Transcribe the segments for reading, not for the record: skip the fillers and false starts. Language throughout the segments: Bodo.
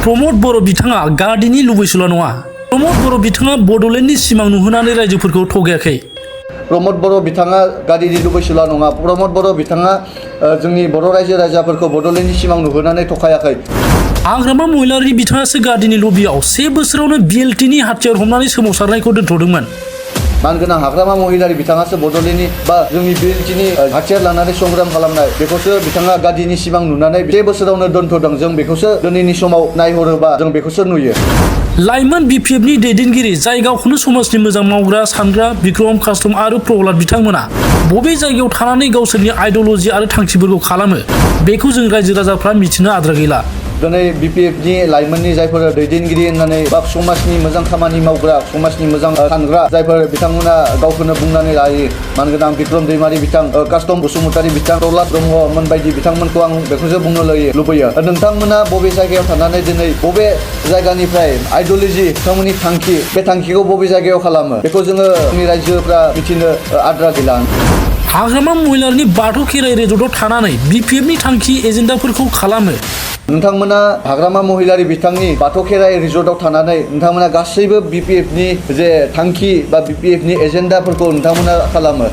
प्रमद बर' बिथाङा गादिनि लुबैसुला नङा। प्रमद बर' बिथाङा बड'लेण्डनि सिमां नुहोनानै रायजोफोरखौ थगायाखै। प्रमद बर' बिथाङा गादिनि लुबैसुला नङा। प्रमद बर' बिथाङा जोंनि बर' रायजो राजाफोरखौ बड'लेण्डनि सिमां नुहोनानै थगायाखै। हाग्रामा महिलारि बिथाङासो गादिनि लबियाव 1 बोसोरावनो BLTनि हाथियार हमनानै सोमावसारनायखौ दोनथ'दोंमोन। मानगोनां हाग्रामा महिलारि बिथाङासो बड'लेण्डनि बा जोंनि BLTनि हाथियार लानानै संग्राम खालामनाय बेखौसो बिथाङा गादिनि सिमां नुनानै 1 बोसोरावनो दोनथ'दों। जों बेखौसो दिनैनि समाव नायहरोबा जों बेखौसो नुयो। लाइमोन BPFनि दैदेनगिरि जाय गावखौनो समाजनि मोजां मावग्रा सानग्रा बिक्रम कास्टम आरो प्रहलाद बिथांमोना बबे जायगायाव थानानै गावसोरनि आइडिय'लजि आरो थांखिफोरखौ खालामो बेखौ जों रायजो राजाफ्रा मिथिनो आद्रा गैला। दिनै BPFनि लाइमोननि जायफोर दैदेनगिरि होननानै बा समाजनि मोजां खामानि मावग्रा समाजनि मोजां सानग्रा जायफोर बिथांमोना गावखौनो बुंनानै लायो मानगोनां बिक्रम दैमारि बिथां कास्टम बसुमतारी बिथां प्रहलाद ब्रह्ममोन बायदि बिथांमोनखौ आं बेखौसो बुंनो लुबैयो। नोंथांमोना बबे जायगायाव थानानै दिनै बबे जायगानिफ्राय आइडिय'लजि बिथांमोननि थांखि बे थांखिखौ बबे जायगायाव खालामो बेखौ जोङो जोंनि रायजोफ्रा मिथिनो आद्रा गैला। हाग्रामा महिलारिनि बाथौ खेराइ रिजर्टआव थानानै BPFनि थांखि एजेन्डाफोरखौ खालामो। नोंथांमोना हाग्रामा महिलारि बिथांनि बाथौ खेराइ रिजर्टआव थानानै नोंथांमोना गासैबो BPFनि जे थांखि बा BPFनि एजेन्डाफोरखौ नोंथांमोना खालामो।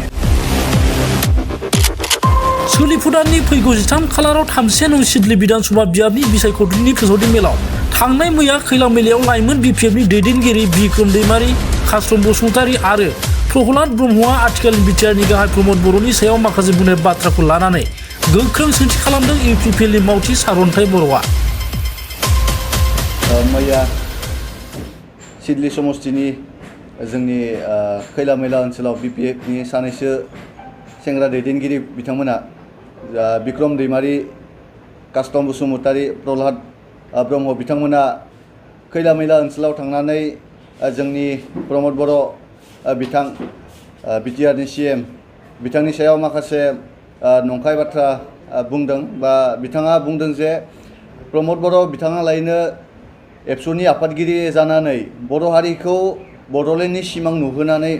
सोलिफु दाननि फैगौ 13 खालाराव 3 नं सिडली बिधानसभा बियाबनि बिसायख'थिनि फोसावथाय मेलाव थांनाय मैया खैला मेलायाव लाइमोन BPFनि दैदेनगिरि बिक्रम दैमारि कास्टम बसुमतारी आरो प्रहलाद ब्रह्मआ आथिखालनि बिटिआरनि गाहाय प्रमद बर'नि सायाव माखासे बुंनाय बाथ्राखौ लानानै गोख्रों सोंथि खालामदों UPPLनि मावथि सारअन्थाइ बर'आ। मैया सिडली समस्तिनि जोंनि खैला मेला ओनसोलाव BPFनि सानैसो सेंग्रा दैदेनगिरि बिथांमोना बिक्रम दैमारि कास्टम बसुमतारी प्रहलाद ब्रह्म बिथांमोना खैला मेला ओनसोलाव थांनानै जोंनि प्रमद बर' बिथां बिटिआरनि CM बिथांनि सायाव माखासे नंखाय बाथ्रा बुंदों बा बिथाङा बुंदों जे प्रमद बर' बिथाङा लायनो एबसुनि आफादगिरि जानानै बर' हारिखौ बड'लेण्डनि सिमां नुहोनानै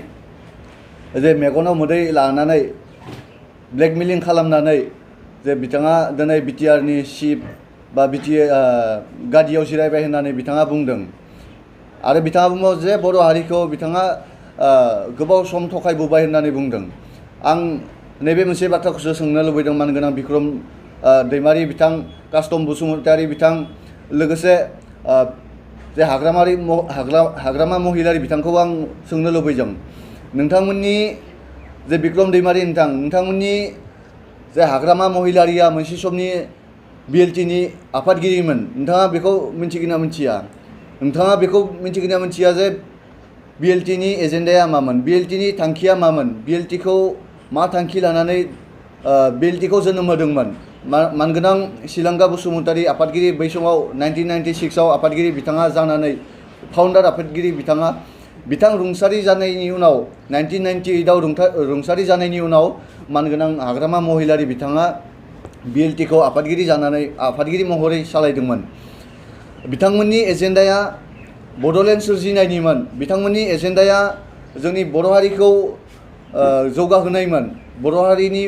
जे मेगनाव मोदै लानानै ब्लेकमेलिं खालामनानै जे बिथाङा दिनै बिटिआरनि चिफ बा गादियाव जिरायबाय होननानै बिथाङा बुंदों आरो बिथाङा बुङो जे बर' हारिखौ बिथाङा गोबाव सम थगायबोबाय होननानै बुंदों। आं नैबे मोनसे बाथ्राखौसो सोंनो लुबैदों मानगोनां बिक्रम दैमारि बिथां कास्टम बसुमतारी बिथां लोगोसे जे हाग्रामा महिलारि बिथांखौ आं सोंनो लुबैदों नोंथांमोननि जे बिक्रम दैमारि नोंथांमोननि जे हाग्रामा महिलारिया मोनसे समनि BLTनि आफादगिरिमोन नोंथाङा बेखौ मिन्थिगोना मिन्थिया? नोंथाङा बेखौ मिन्थिगोना मिन्थिया जे BLTनि एजेन्डाया मामोन? BLTनि थांखिया मामोन? BLTखौ मा थांखि लानानै BLTखौ जोनोम होदोंमोन? मानगोनां सिलांगा बसुमतारी आफादगिरि बै समाव 1996आव आफादगिरि बिथाङा जानानै फाउन्डार आफादगिरि बिथां रुंसारि जानायनि उनाव 1998आव रुंसारि जानायनि उनाव मानगोनां हाग्रामा महिलारि बिथाङा BLTखौ आफादगिरि महरै सालायदोंमोन। बिथांमोननि एजेन्डाया बड'लेण्ड सोरजिनायनिमोन। बिथांमोननि एजेन्डाया जोंनि बर' हारिखौ जौगाहोनायमोन। बर' हारिनि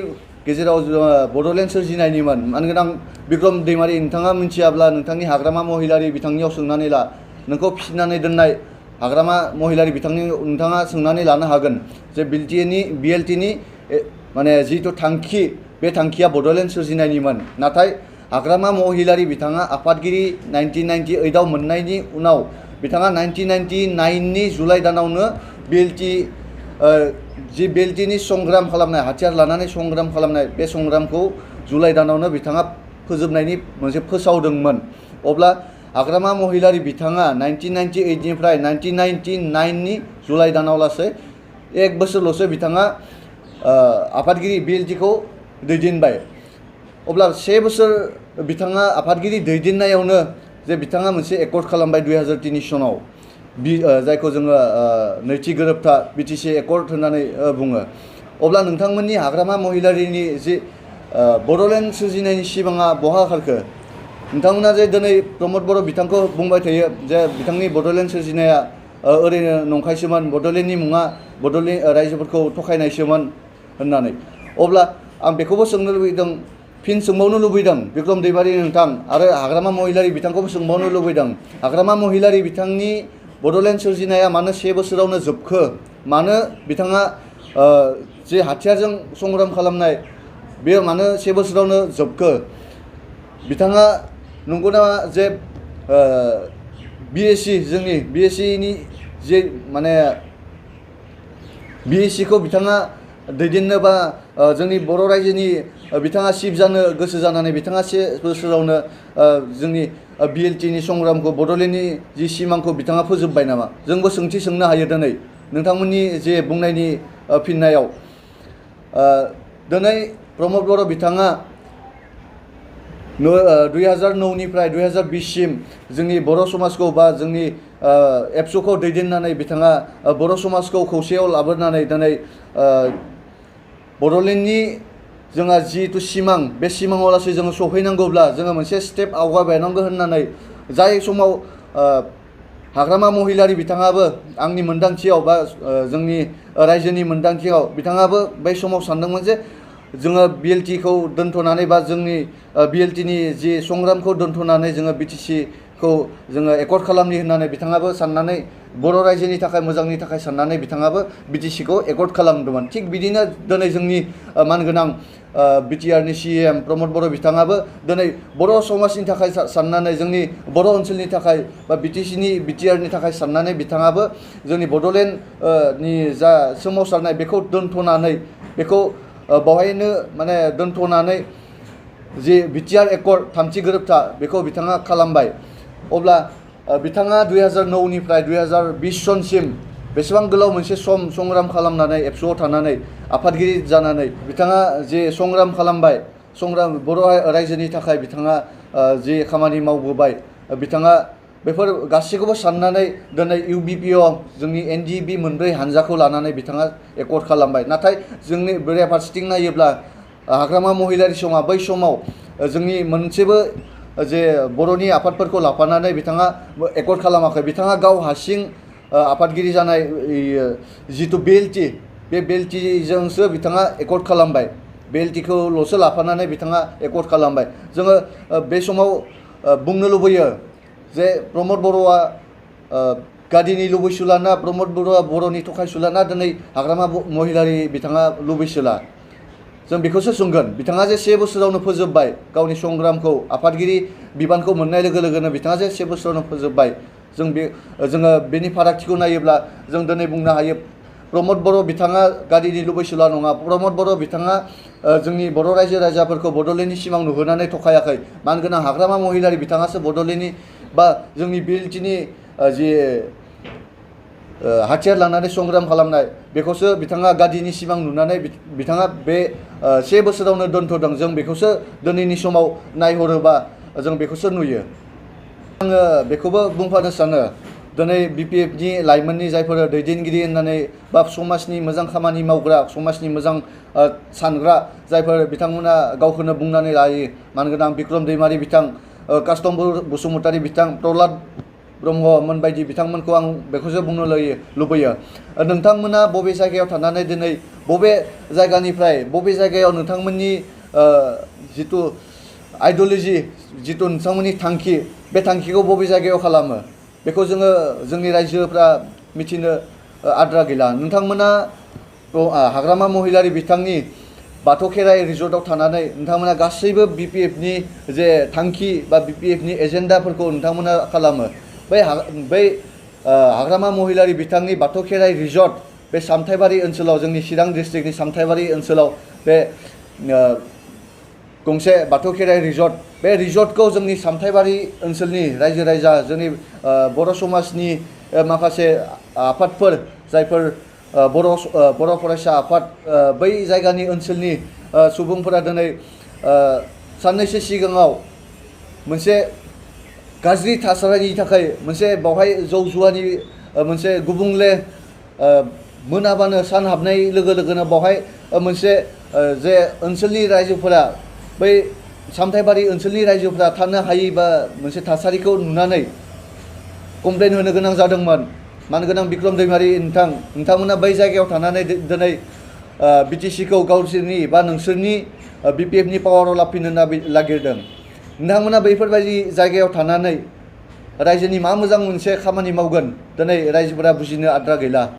गेजेराव बड'लेण्ड सोरजिनायनिमोन। मानगोनां बिक्रम दैमारि नोंथाङा मिन्थियाब्ला नोंथांनि हाग्रामा महिलारि बिथांनियाव सोंनानै ला। नोंखौ फिसिनानै दोननाय हाग्रामा महिलारि बिथांनियाव नोंथाङा सोंनानै लानो हागोन जे BLTनि माने जिथु थांखि बे थांखिया बड'लेण्ड सोरजिनायनिमोन। नाथाय हाग्रामा महिलारि बिथाङा आफादगिरि 1998आव मोननायनि उनाव बिथाङा 1999नि जुलाइ दानावनो BLTनि संग्राम खालामनाय हाथियार लानानै संग्राम खालामनाय बे संग्रामखौ जुलाइ दानावनो बिथाङा फोजोबनायनि मोनसे फोसावदोंमोन। अब्ला हाग्रामा महिलारि बिथाङा 1998निफ्राय 1999नि जुलाइ दानाव लासै 1 बोसोरल'सो बिथाङा आफादगिरि BLTखौ दैदेनबाय। अब्ला 1 बोसोर बिथाङा आफादगिरि दैदेननायावनो जे बिथाङा मोनसे एकर्ड खालामबाय 2003 सनाव जायखौ जोङो नैथि गोरोबथा BTC एकर्ड होननानै बुङो। अब्ला नोंथांमोननि हाग्रामा महिलारिनि जि बड'लेण्ड सोरजिनायनि सिमाङा बहा खारखो? नोंथांमोना जे दिनै प्रमद बर' बिथांखौ बुंबाय थायो जे बिथांनि बड'लेण्ड सोरजिनाया ओरैनो नंखायसोमोन बड'लेण्डनि मुङा बड'लेण्ड रायजोफोरखौ थगायनायसोमोन होननानै। अब्ला आं बेखौबो सोंनो लुबैदों फिन सोंबावनो लुबैदों बिक्रम दैमारि नोंथां आरो हाग्रामा महिलारि बिथांखौबो सोंबावनो लुबैदों हाग्रामा महिलारि बिथांनि बड'लेण्ड सोरजिनाया मानो 1 बोसोरावनो जोबखो मानो बिथाङा जे हाथियारजों संग्राम खालामनाय बेयो मानो 1 बोसोरावनो जोबखो बिथाङा नंगौना जे बिएससि जोंनि बिएससिनि जे माने बिएससिखौ बिथाङा दैदेननोबा जोंनि बर' रायजोनि बिथाङा चिफ जानो गोसो जानानै बिथाङा 1 बोसोरावनो जोंनि बिएलटिनि संग्रामखौ बड'लेण्डनि जि सिमांखौ बिथाङा फोजोबबाय नामा जोंबो सोंथि सोंनो हायो दिनै नोंथांमोननि जे बुंनायनि फिननायाव दिनै प्रमद बर' बिथाङा 2009 निफ्राय 2020 सिम जोंनि बर' समाजखौ बा जोंनि एबसुखौ दैदेननानै बिथाङा बर' समाजखौ खौसेयाव लाबोनानै दिनै बड'लेण्डनि जोंहा जिहेतु सिमां बे सिमाङाव लासै जोङो सौहैनांगौब्ला जोङो मोनसे स्टेप आवगायबायनांगौ होननानै जाय समाव हाग्रामा महिलारि बिथाङाबो आंनि मोनदांथियाव बा जोंनि रायजोनि मोनदांथियाव बिथाङाबो बै समाव सानदोंमोन जे जोङो बिएलटिखौ दोनथ'नानै बा जोंनि बिएलटिनि जि संग्रामखौ दोनथ'नानै जोङो बिटिसिखौ जोङो एकर्ड खालामनि होननानै बिथाङाबो साननानै बर' रायजोनि थाखाय मोजांनि थाखाय साननानै बिथाङाबो बिटिसिखौ एकर्ड खालामदोंमोन थिग बिदिनो दिनै जोंनि मानगोनां बिटिआरनि सिएम प्रमद बर' बिथाङाबो दिनै बर' समाजनि थाखाय साननानै जोंनि बर' ओनसोलनि थाखाय बा बिटिआरनि थाखाय साननानै बिथाङाबो जोंनि बड'लेण्डनि जा सोमावसारनाय बेखौ दोनथ'नानै बेखौ बावहायनो माने दोनथ'नानै जि बिटिआर एकर्ड थामथि गोरोबथा बेखौ बिथाङा खालामबाय अब्ला बिथाङा 2009 निफ्राय 2020 सनसिम बेसेबां गोलाव मोनसे सम संग्राम खालामनानै एबसुआव थानानै आफादगिरि जानानै बिथाङा जे संग्राम खालामबाय बर' रायजोनि थाखाय बिथाङा जे खामानि मावबोबाय बिथाङा बेफोर गासैखौबो साननानै दिनै इउबिपिअ जोंनि एनडिबि मोनब्रै हानजाखौ लानानै बिथाङा एकर्ड खालामबाय नाथाय जोंनि बेराफारसेथिं नायोब्ला हाग्रामा महिलारि समा बै समाव जोंनि मोनसेबो जे बर'नि आफादफोरखौ लाफानानै बिथाङा एकर्ड खालामाखै बिथाङा गाव हारसिं आफादगिरि जानाय जितु बिएलटि बे बिएलटिजोंसो बिथाङा एकर्ड खालामबाय बिएलटिखौल'सो लाफानानै बिथाङा एकर्ड खालामबाय जोङो बे समाव बुंनो लुबैयो जे प्रमद बर'आ गादिनि लुबैसुला ना प्रमद बर'आ बर'नि थखायसुला ना दिनै हाग्रामा महिलारि बिथाङा लुबैसुला जों बेखौसो सोंगोन बिथाङा जे 1 बोसोरावनो फोजोबबाय गावनि संग्रामखौ आफादगिरि बिबानखौ मोननाय लोगो लोगोनो बिथाङा जे 1 बोसोरावनो फोजोबबाय जोङो बेनि फारागथिखौ नायोब्ला जों दिनै बुंनो हायो प्रमद बर' बिथाङा गादिनि लुबैसुला नङा प्रमद बर' बिथाङा जोंनि बर' रायजो राजाफोरखौ बड'लेण्डनि सिमां नुहोनानै थखायाखै मानगोनां हाग्रामा महिलारि बिथाङासो बड'लेण्डनि बा जोंनि बिएलटिनि जि हाथियार लानानै संग्राम खालामनाय बेखौसो बिथाङा गादिनि सिमां नुनानै बिथाङा बे 1 बोसोरावनो दोनथ'दों जों बेखौसो दिनैनि समाव नायहरोबा जों बेखौसो नुयो आङो बेखौबो बुंफानो सानो दिनै बिपिएफनि लाइमोननि जायफोर दैदेनगिरि होननानै बा समाजनि मोजां खामानि मावग्रा समाजनि मोजां सानग्रा जायफोर बिथांमोना गावखौनो बुंनानै लायो मानगोनां बिक्रम दैमारि बिथां कास्टम बसुमतारी बिथां प्रहलाद ब्रह्ममोन बायदि बिथांमोनखौ आं बेखौसो बुंनो लुबैयो नोंथांमोना बबे जायगायाव थानानै दिनै बबे जायगायाव नोंथांमोननि जितु आइडिय'लजि जितु नोंथांमोननि थांखि बे थांखिखौ बबे जायगायाव खालामो बेखौ जोङो जोंनि रायजोफ्रा मिथिनो आद्रा गैला नोंथांमोना हाग्रामा महिलारि बिथांनि बाथौ खेराइ रिजर्टआव थानानै नोंथांमोना गासैबो बिपिएफनि जे थांखि बा बिपिएफनि एजेन्डाफोरखौ नोंथांमोना खालामो बै हाग्रामा महिलारि बिथांनि बाथौ खेराइ रिजर्ट बे सामथाइबारि ओनसोलाव जोंनि चिरां डिस्ट्रिक्टनि सामथाइबारि ओनसोलाव बे गंसे बाथौ खेराइ रिजर्ट बे रिजर्टखौ जोंनि सामथाइबारि ओनसोलनि रायजो राजा जोंनि बर' समाजनि माखासे आफादफोर जायफोर बर' फरायसा आफाद बै जायगानि ओनसोलनि सुबुंफोरा दिनै साननैसो सिगाङाव मोनसे गाज्रि थासारिनि थाखाय मोनसे बावहाय जौ जुवानि मोनसे गुबुंले मोनाबानो सान हाबनाय लोगो लोगोनो बावहाय मोनसे जे ओनसोलनि रायजोफोरा बै सामथाइबारि ओनसोलनि रायजोफोरा थानो हायै बा मोनसे थासारिखौ नुनानै कमप्लेन होनो गोनां जादोंमोन मानगोनां बिक्रम दैमारि नोंथांमोना बै जायगायाव थानानै दिनै बिटिसिखौ गावसोरनि बा नोंसोरनि BPF नि पावाराव लाफैनो नागिरदों नोंथांमोना बैफोरबायदि जायगायाव थानानै रायजोनि मा मोजां मोनसे खामानि मावगोन दिनै रायजोफोरा बुजिनो आद्रा गैला।